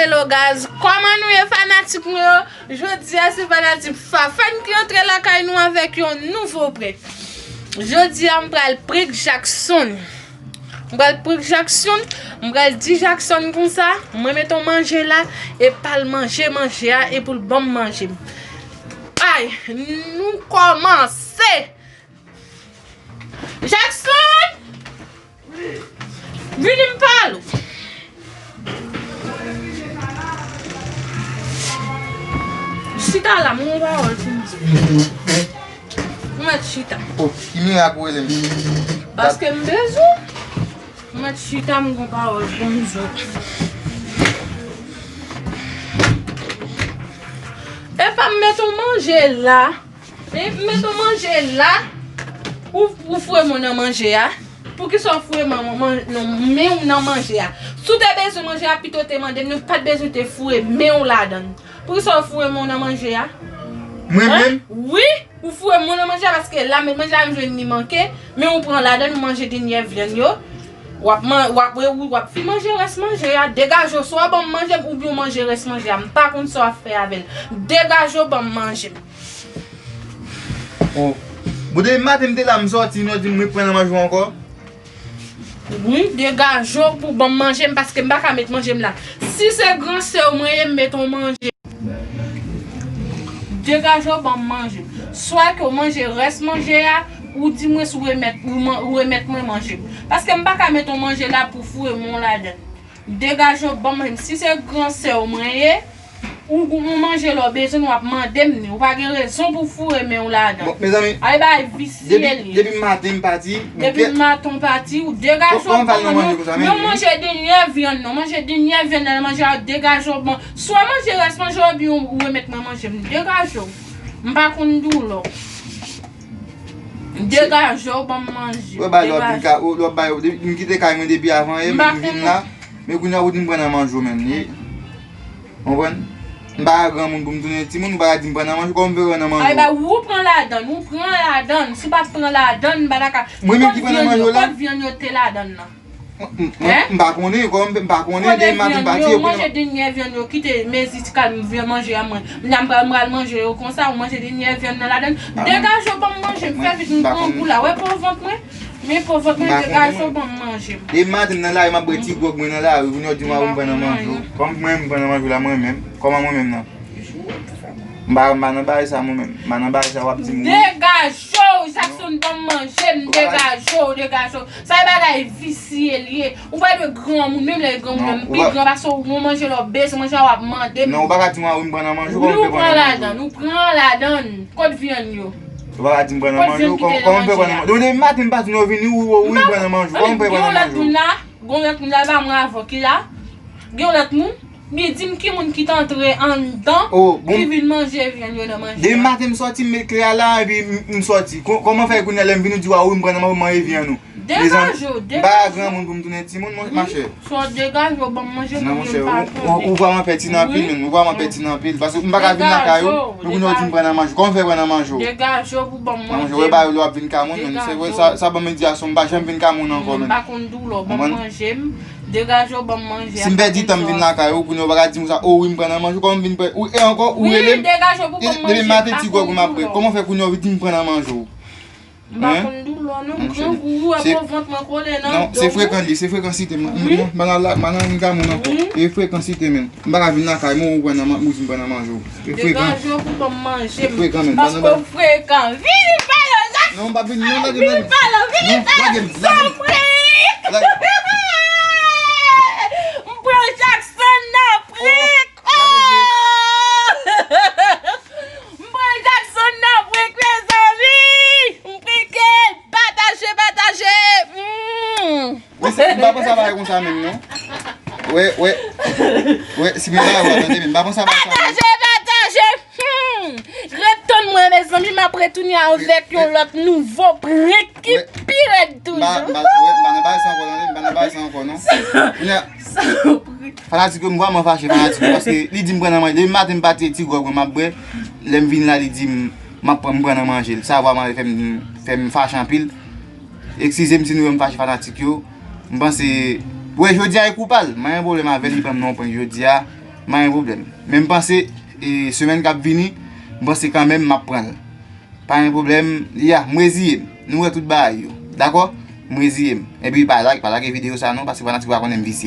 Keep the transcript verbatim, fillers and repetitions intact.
Hello guys, kòman nou ye fanatik mwen yo? Jodi a se fanatik Fafan ki antre lakay nou avèk yon nouvo prank. Jodi a m pral prank Jackson. M pral prank Jackson, m pral di Jackson konsa, mwen met yon manje la, e pa l manje manje a, e pou l ban m manje. Ay, nou kòmanse! Jackson! Vini m pale w. Chita la, m gon pawòl pou m di w. Ou mèt chita. Oh, ki mirak ou rele m? Paske m bezwen w. Ou mèt chita, m gon pawòl pou m di w. Epa m met yon manje la. Men, men ton manje la, ou, ou foure men w nan manje a. Poukisa w foure men w nan manje a? Si w te bezwen manje a, pito w te mande m, ou pa t bezwen te foure men w ladan l. Poukisa w foure men w nan manje a? Mwen menm? Wi, ou foure men w nan manje a, paske la, men manje a m jwenn li manke, men ou pran ladan l, ou manje dènyè vyann yo. W ap man-, w ap, w ap fin manje rès manje a. Degaje w, swa w ban m manje m, oubyen w manje rès manje a. M pa konn sa w ap fè avè l. Degaje w, ban m manje m. Oh. Bon, depi maten m te la, m sòti, nou di m reprann nan manje w ankò. Wi, degaje w pou ban m manje m, paske m pa ka met manje m la. Si se gran sè w mwen ye, m met yon manje. Degaje w, ban m manje m. Swa ke w manje rès manje a, ou di mwen si w remèt, ou man-, ou remèt mwen manje m. Paske m pa ka met yon manje la pou foure men w ladan l. Degaje w, ban m manje m. Si se gran sè w mwen ye, ou, ou manje lè w bezwen l, w ap mande m li. Ou pa gen rezon pou w foure men w ladan. Bon, mezanmi, ay bay visye li. Depi maten m pati, depi maten w pati, ou degaje w, ban m manje. Manje dènyè vyann nan, manje dènyè vyann nan, manje a, degaje w, ban m. Swa manje rès manje w, oubyen ou remèt mwen manje m. Degaje w. M pa konn doulè w. Degaje w, ban m manje. Ou wè bagay lè w ap vin ka, ou, lè w ap bay, m kite kay mwen depi avan yè, m vin la. Men kounye a ou di m pran nan manje w menm. Konprann? M pa granmoun pou m tounen timoun, ou pa ka di m pran nan manje w, kòman m fè pran nan manje w? Ay bay, ou pran ladan l, ou pran ladan l. Si w pa t pran ladan l, m pa ta ka. Mwen menm ki pran nan manje w la? Kot vyann yo te ladan l nan? M, m, m, m pa konnen, kòm m pa konnen, depi maten m pati, yo manje dènyè vyann yo, kite mezi ti kal vyann manje a mwen. M nan m pral, m pral manje yo konsa, ou manje dènyè vyann nan ladan. Degaje w, ban m manje, m fè vit, m grangou la. Wè po vant mwen? Men po vant mwen, degaje w, ban m manje. Depi maten m nan lari, m ap bwè ti gwòg mwen nan lari, kounye a w di m a ou m pran nan manje w. Kòm mwen m pran nan manje w la, mwen menm. Kòman mwen menm nan? M pa, m pa nan bagay sa mwen menm. M pa nan bagay sa w ap di m wi. Degaje w, Jackson, ban m manje m, degaje w, degaje w. Sa e bagay visye l ye. Ou pa dwe granmoun, menm lè granmoun, menm pi gran pase w, ou manje lè w bezwen manje a, w ap mande m. Non, ou pa ka di m a wi m pran nan manje w, kòman m fè pran nan manje w? Ou pran ladan l, ou pran ladan l. Kot vyann yo? Ou pa ka di m pran nan manje w, kòman m fè pran nan manje w? Depi maten m pati nou vini, ou, ou, ou, wi m pran nan manje w, kòman m fè pran nan manje w? Gon lòt moun la, gon lòt moun la, pa mwen avè w ki la. Gen yon lòt moun, li di m ki moun ki t antre anndan, ki vin manje vyann yo nan manje a. Depi maten m sòti, m met kle a la, epi m, m sòti. Kò-, kòman fè kounye a lè m vin ou di w a wi m pran nan manje w, manje vyann ou? Degaje w, degaje w. M pa granmoun pou m tounen timoun, mon, machè. Swa degaje w, ban m manje m, oubyen m pa tande. Ou vrèman pètinan anpil menm, ou vrèman pètinan anpil. Paske m pa ka vin lakay ou, pou kounye a w di m pran nan manje w. Kòman m fè pran nan manje w? Degaje w pou ban m manje. Manje w, e pa ou ap vin ka moun menm. Se vre, sa, sa ban m di a, m pa janm vin ka moun ankò menm. M pa konn doulè w, ban m manje m. Degaje w, ban m manje. Si m pèdi tan m vin lakay ou, kounye a w pa ka di m sa, o wi m pran nan manje w, kòman m vin pran, ou, e ankò, ou rele m. Wi, degaje w pou ban m manje. Depi maten ti gwòg mwen m ap bwè. Kòman fè kounye a w di m pran nan manje w? M pa konn doulè w non, m grangou, ou wè po vant mwen kole nan do m. Non, se frekan li, se frekansite m. M pa nan la, m pa nan moun ankò. E frekansite menm. M pa ka vin lakay mwen, ou pran nan man-, ou di m pran nan manje w. E frekan. Degaje w pou ban m manje m. Frekan menm. Paske w frekan. Vini pale w, Jackson. Non, m pa vini, non, lage m, lage m. Vini pale w, vini pale w. Non, lage m, lage m. Lage m. M pran Jackson nan prank. Oh! M pran Jackson nan prank, mezanmi! M pike! Pataje, pataje! Mm. Wi, se, m pa panse a bagay konsa menm, non. Wè, wè. Wè, si m pa wè, tande, men m pa panse a bagay sa menm. Pataje, pataje! Hmm. Ret tann mwen, mezanmi, m ap retounen avèk yon lòt nouvo prank ki pi rèd toujou. M pa, m pa, wè, m pa nan bagay sa ankò, tande, m pa nan bagay sa ankò, non. Kounye a, Fanatik yo, m vrèman fache fanatik yo, paske li di m pran nan manje. Depi maten m pati ti gwòg mwen m ap bwè. Lè m vin la, li di m, m ap pran, m pran nan manje l. Sa vrèman fè m, fè m fache anpil. Eskize m si nou wè m fache fanatik yo. M panse, wè, jodi a e kou pa l. M pa gen pwoblèm avè l, li ban m nan yon prank jodi a. M pa gen pwoblèm. Men m panse, e, semèn k ap vini, m panse kanmenm m ap pran l. Pa gen pwoblèm, ya, m reziye m. Nou wè tout bagay yo. Dakò? M reziye m. Epi pa lage, pa lage videyo sa non, paske fanatik pa konnen m visye.